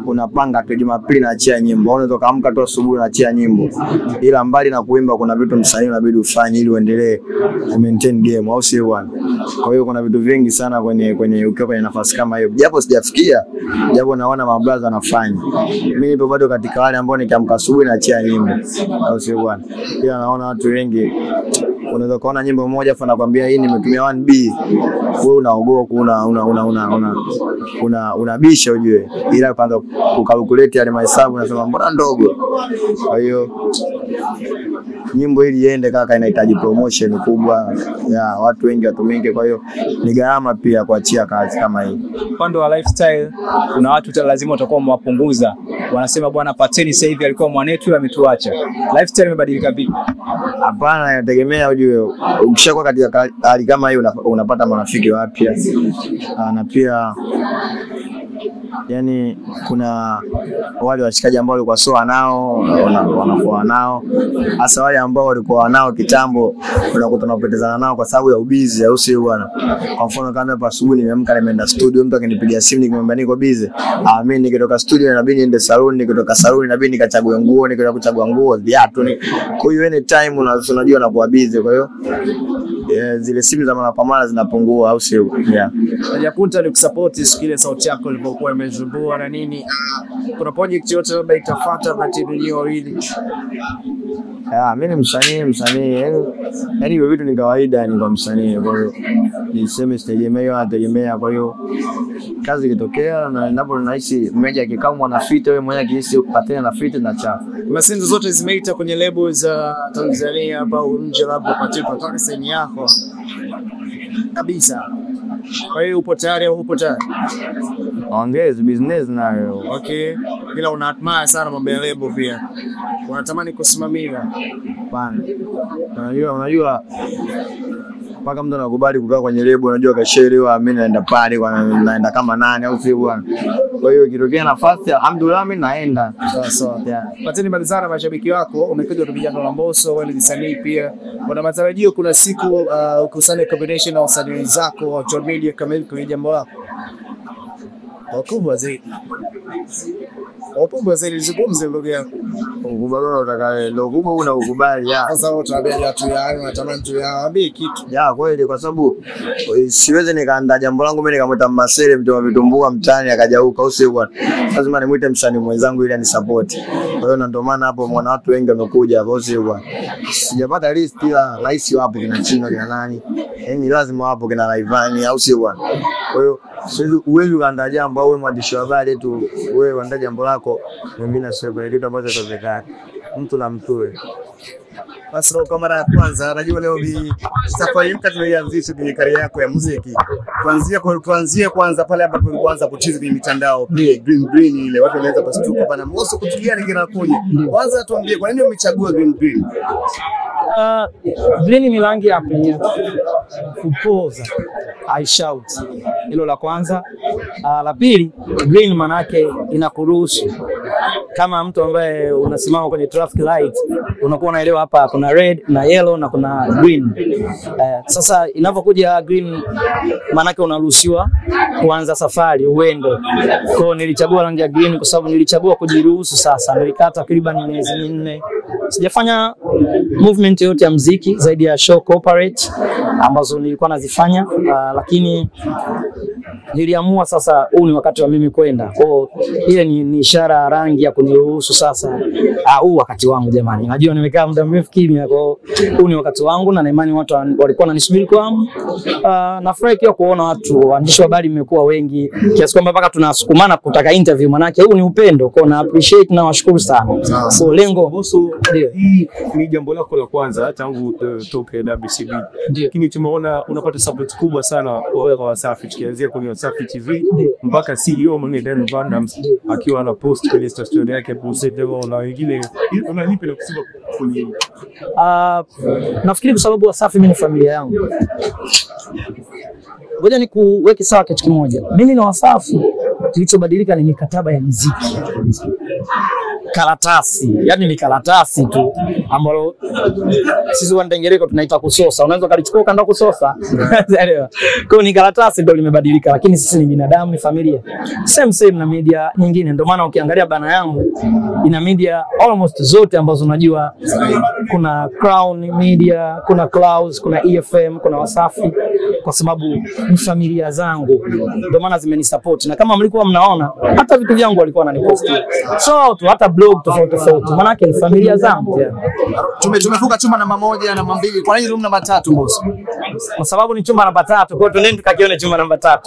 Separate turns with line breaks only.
Unapanga tu Jumapili naachia nyimbo, unaweza kuamka tu asubuhi unaachia nyimbo. Ila mbali na kuimba kuna vitu msanii unabidi ufanye ili uendelee ku maintain game, au sio bwana? Kwa hiyo kuna vitu vingi sana kwenye ukiwa kwenye nafasi kama hiyo. Japo sijafikia, japo naona mabraza wanafanya. Mimi nipo bado katika wale ambao nikiamka asubuhi naachia nyimbo, au sio bwana? Ila naona watu wengi unaweza kuona nyimbo moja afa nakwambia hii nimetumia 1B. Wewe unaogopa, una unabisha ujue. Ila kwanza kukalkulate yale mahesabu unasema mbona ndogo. Kwa hiyo nyimbo ili iende kaka inahitaji promotion kubwa ya watu wengi watumike, kwa hiyo ni gharama pia kuachia kazi kama hii.
Upande wa lifestyle kuna watu lazima utakuwa umewapunguza. Wanasema bwana Pateni sasa hivi alikuwa mwanetu ametuacha. Lifestyle imebadilika vipi?
Hapana, inategemea ujue. Ukishakuwa katika hali kama hiyo unapata marafiki wapya. Na pia yani kuna wale washikaji ambao walikuwa soa nao, wanakuwa nao. Hasa wale ambao walikuwa nao kitambo unakuta unapotezana nao kwa sababu ya ubizi, au sio bwana? Kwa mfano kama hapa asubuhi nimeamka nimeenda studio, mtu akinipigia simu nikimwambia niko busy. Mimi nikitoka studio inabidi niende salon, nikitoka salon inabidi nikachague nguo, nikitoka kuchagua nguo viatu. Kwa hiyo anytime unajua nakuwa busy, kwa hiyo zile simu za mara kwa mara zinapungua, au sio? Yeah.
Najakunta ni kusupport siku ile sauti yako ilipokuwa imezumbua na nini. Kuna project yote labda itafuata kati yenu wawili?
Mimi ni msanii. Yaani hivyo vitu ni kawaida ni kwa msanii. Kwa hiyo niseme sitegemea, anategemea. Kwa hiyo kazi ikitokea na ninapo nahisi mmoja akikaa mwana fit, wewe mwenyewe akihisi patena na fit na chafu.
Masinzo zote zimeita kwenye lebo za Tanzania hapa au nje, labda Pateni nataka saini yako kabisa. Kwa hiyo upo tayari au upo tayari?
Ongezi business nayo.
Okay. Ila una admire sana mambo ya lebo pia. Unatamani kusimamia?
Hapana. Unajua mpaka mtu anakubali kukaa kwenye lebo, unajua kashaelewa mimi naenda pale, naenda kama nani, au sio bwana? Kwa hiyo ikitokea nafasi alhamdulillah mimi naenda.
Sawa sawa. Pateni malizana mashabiki wako, umekuja kupiga na Mbosso, wewe ni msanii pia. Una matarajio kuna siku ukusanye combination na wasanii zako wa John Media kama hivi kwenye jambo lako? Wakubwa zaidi. Wakubwa zaidi, zungumze ndugu yako.
Ukubwa wewe unataka ndio kubwa unaukubali ya.
Sasa wewe utaambia watu yaani unatamani tu yaambie kitu.
Ya kweli, kwa sababu siwezi nikaandaa jambo langu mimi nikamwita Masele mtu wa vitumbua mtaani akajauka, au sio bwana? Lazima nimuite msanii mwenzangu ili anisupport. Kwa hiyo na ndio maana hapo mwana watu wengi wamekuja hapo, sio bwana? Sijapata list ila rais wapo kina Chino kina nani. Yaani lazima wapo kina Laivani, au sio bwana? Kwa hiyo siwezi uwezi kuandaa jambo au wewe mwandishi wa habari tu wewe uandaa jambo lako, mimi na sio kwa kitu ambacho kitawezekana. Mtu na mtue.
Basi kwa mara ya kwanza najua leo ni safari mpya tumeianzisha kwenye career yako ya muziki. Tuanzie kwanza pale ambapo ulianza kuchizi kwenye mitandao, Green Green ile watu walianza kustuka bana Mbosso kutulia ni kina kunye. Kwanza tuambie kwa nini umechagua Green Green?
Green ni rangi ya kupoza. I shout. Hilo la kwanza. La pili, green maana yake inakuruhusu. Kama mtu ambaye unasimama kwenye traffic light, unakuwa unaelewa hapa kuna red na yellow na kuna green. Sasa inapokuja green maana yake unaruhusiwa kuanza safari uende. Kwa hiyo nilichagua rangi ya green kwa sababu nilichagua kujiruhusu sasa. Nilikaa takriban miezi 4. Sijafanya movement yote ya muziki zaidi ya show corporate ambazo nilikuwa nazifanya, lakini niliamua sasa huu ni wakati wa mimi kwenda. Kwa hiyo ile ni ishara ya rangi ya kuniruhusu sasa, huu wakati wangu jamani. Najua nimekaa muda mrefu kimya, kwa hiyo huu ni wakati wangu na imani watu walikuwa wananisubiri kwa hamu. Nafurahi pia kuona watu waandishi wa habari mmekuwa wengi kiasi kwamba mpaka tunasukumana kutaka interview, manake huu ni upendo. Kwa hiyo na appreciate na washukuru sana. So lengo
Mbosso, hii ni jambo lako la kwanza tangu toke WCB. Lakini tumeona unapata support kubwa sana kwa Wasafi, tukianzia kwenye Wasafi TV mpaka CEO mwenyewe Dan Van akiwa ana post kwenye story yake post na wengine. Unanipa na kusema kwenye
nafikiri kwa sababu Wasafi mimi ni familia yangu. Ngoja nikuweke sawa kitu kimoja. Mimi na Wasafi kilichobadilika ni mikataba ya muziki. karatasi, yani ni karatasi tu ambalo sisi wa Ndengereko tunaita kusosa. Unaweza ukalichukua ukaenda kusosa. Elewa. Kwa hiyo ni karatasi ndio limebadilika, lakini sisi ni binadamu, ni familia. Same same na media nyingine. Ndio maana ukiangalia bana yangu ina media almost zote ambazo unajua, kuna Crown Media, kuna Clouds, kuna EFM, kuna Wasafi, kwa sababu ni familia zangu, ndio maana zimenisupport. Na kama mlikuwa mnaona hata vitu vyangu walikuwa wananipostia, so tu hata blog tofauti tofauti, maanake ni familia zangu yeah.
Tumevuka chumba namba 1, namba 2. Kwa nini room namba 3 boss?
Kwa sababu ni chumba namba 3, kwa hiyo tuendeni tukakione chumba namba 3.